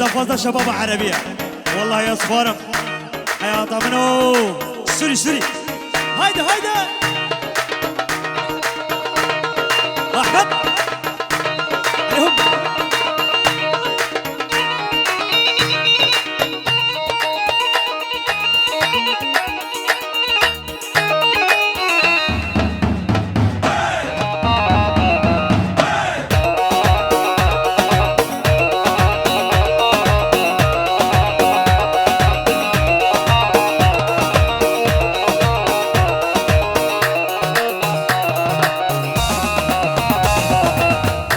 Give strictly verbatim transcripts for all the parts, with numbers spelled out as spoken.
Daxwaza şebaba erebî ye. Wellahî ez xwarim. Heyata min o. Sûrî, sûrî. Haydi, haydi. Ahmet. Aleyhum.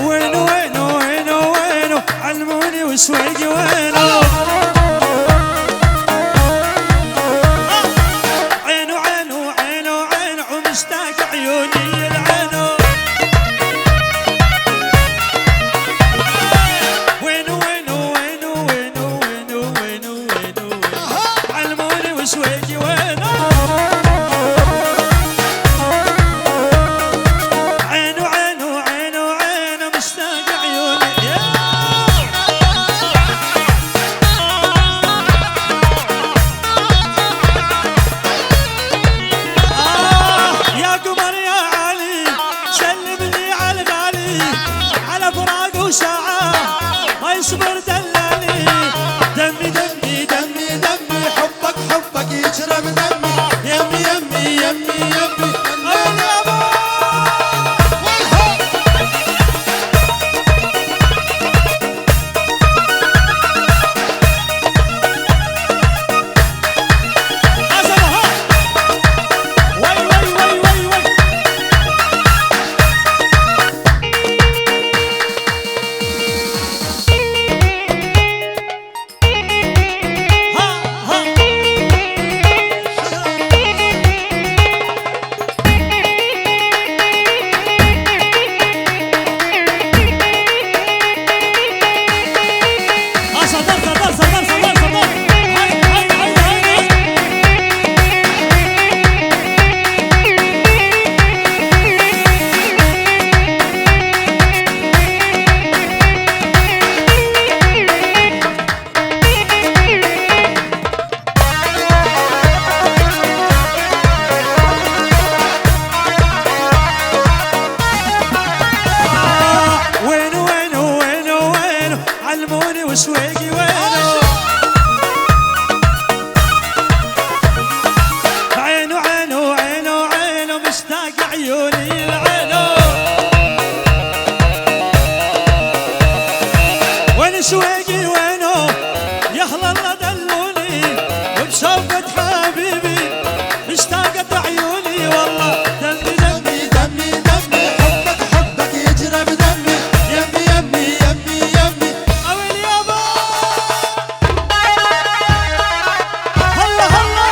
وينو، وينو، وينو، وينو، علموني وسويقي وينو؟ عينو، عينو، عينو، عينو، مشتاق عيوني العينو. وينو، وينو، وينو، وينو، وينو، وينو، وينو، وينو؟ علموني وسويقي وينو؟ عينو، عينو، عينو، عينو، مشتاق عيوني. يا آه، يا قمر يا علي، سلم لي على الغالي، على فراق وساعة ما يصبر دلالي. دمي، دمي، دمي، دمي، حبك، حبك يجرى بدمي. يمي، يمي، يمي، يمي. أول يابا. وينو، وينو، وينو، وينو؟ علموني وسويقي وينو؟ عينو، عينو، عينو، عينو، مشتاق عيوني العينو. وين سويقي وينو؟ يا أهل الله دلوني، وبشوفة حبيبي اشتاقت عيوني والله. دمي، دمي، دمي، دمي، حبك، حبك يجرى بدمي. يمي، يمي، يمي، يمي. أويلي يابا. هلا، هلا.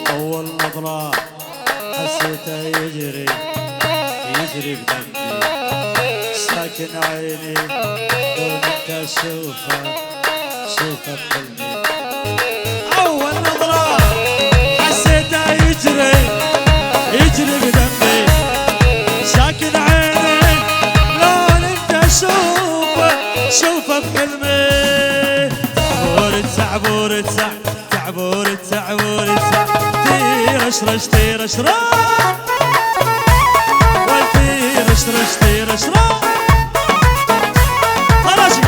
أول نظرة حسيته يجري، يجري بدمي، ساكن عيني، كنت أشوفه، أشوفه بحلمي. أول نظرة حسيته يجري، يجري بدمي، ساكن عيني، لون انت شوفه، شوفه بحلمي. تعبور تسع، تعبور تسع، تعبور تسع، تعبور تسع، تيرش رش، تيرش رش. وتيرش رش، تيرش رش. خرجي.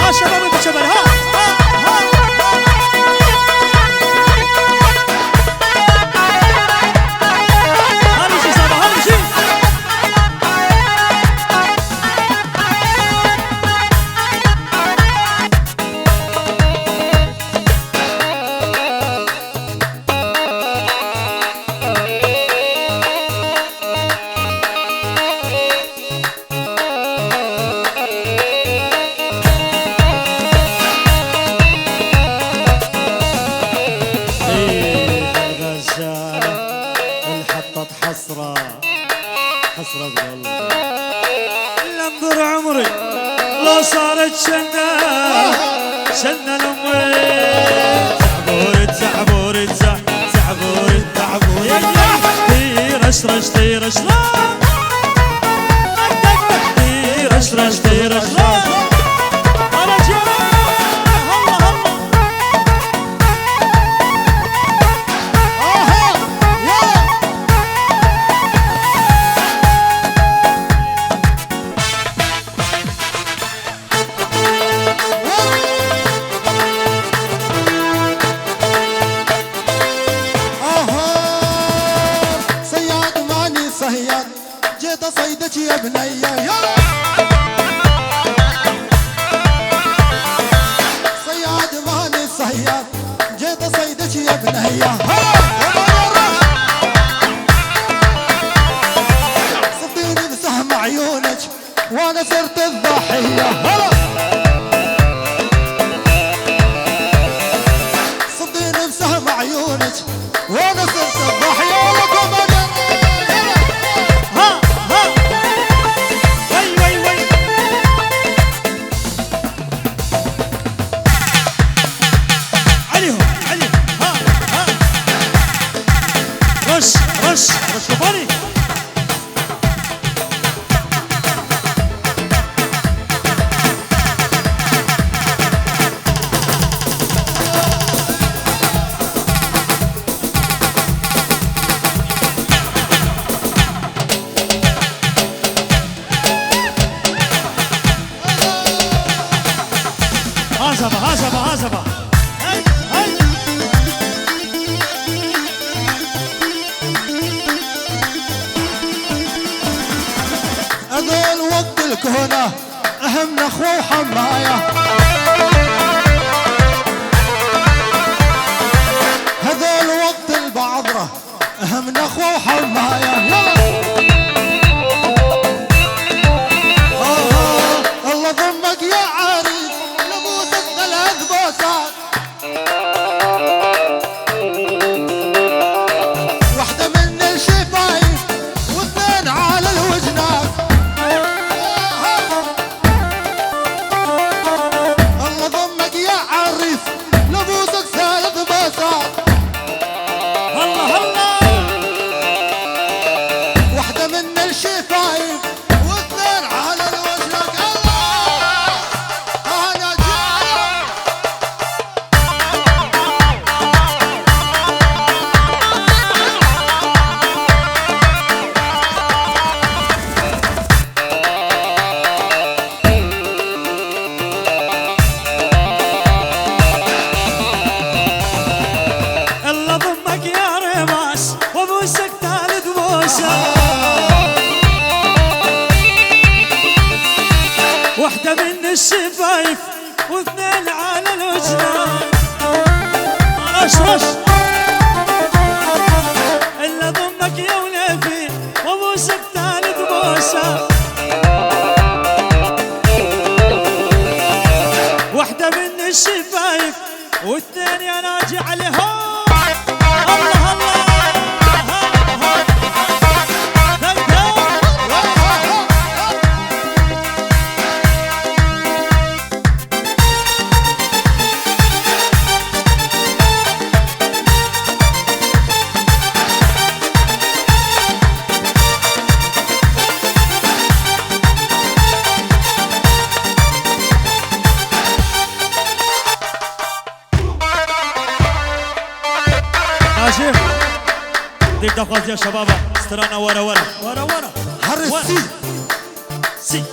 ها شباب، انتو شباب، ها، ها، ها، ها. لم ضر عمري لو صارت شنة، شنة لأمي. زعبوري، زعبوري، زع-، زعبوري، زعبوري. طير رش رش، طير رش رش. طير رش رش، طير رش رش. أنا جيت. الله، الله. آها، صياد ماني صياد، جيت أصيدك يا بنية، يلا. صياد ماني صياد، جيت أصيدك يا بنية، هلا، يا بنية. صديني بسهم عيونك، وأنا صرت الضحية. هلا. صديني بسهم عيونك، وأنا صرت الضحية. يلا كمان. ها، ها. وي، وي، وي. عليهم، عليهم. ها، ها. رش، رش، رش كفاري. هذا بقى، هذا بقى، هذا بقى. هاي، هاي. هذول وقت الكهنة، أهم نخوة وحماية. هذول وقت البعضرة، أهم نخوة وحماية. يلا. آه، الله ضمك يا عريس، لبوسك ثلاث بوسات. وحدة من الشفايف، واثنين على الوجنات. الله ضمك يا عريس، لبوسك ثلاث بوسات. الله، الله. وحدة من الشفايف، واثنين على الوجنات. الله. أنا جاي. الله ضمك يا ريماس، وبوسك ثالث بوسة. وحدة من الشفايف، واثنين على الوجنة. رش، رش. إلا ضمك يا وليفي، وبوسك ثالث بوسة. وحدة من الشفايف، والثانية راجع لهون. الله، الله. ناجح. ديك دخوازية شبابة. سترانا ورا ورا. ورا ورا. هرسي. ورا. سي.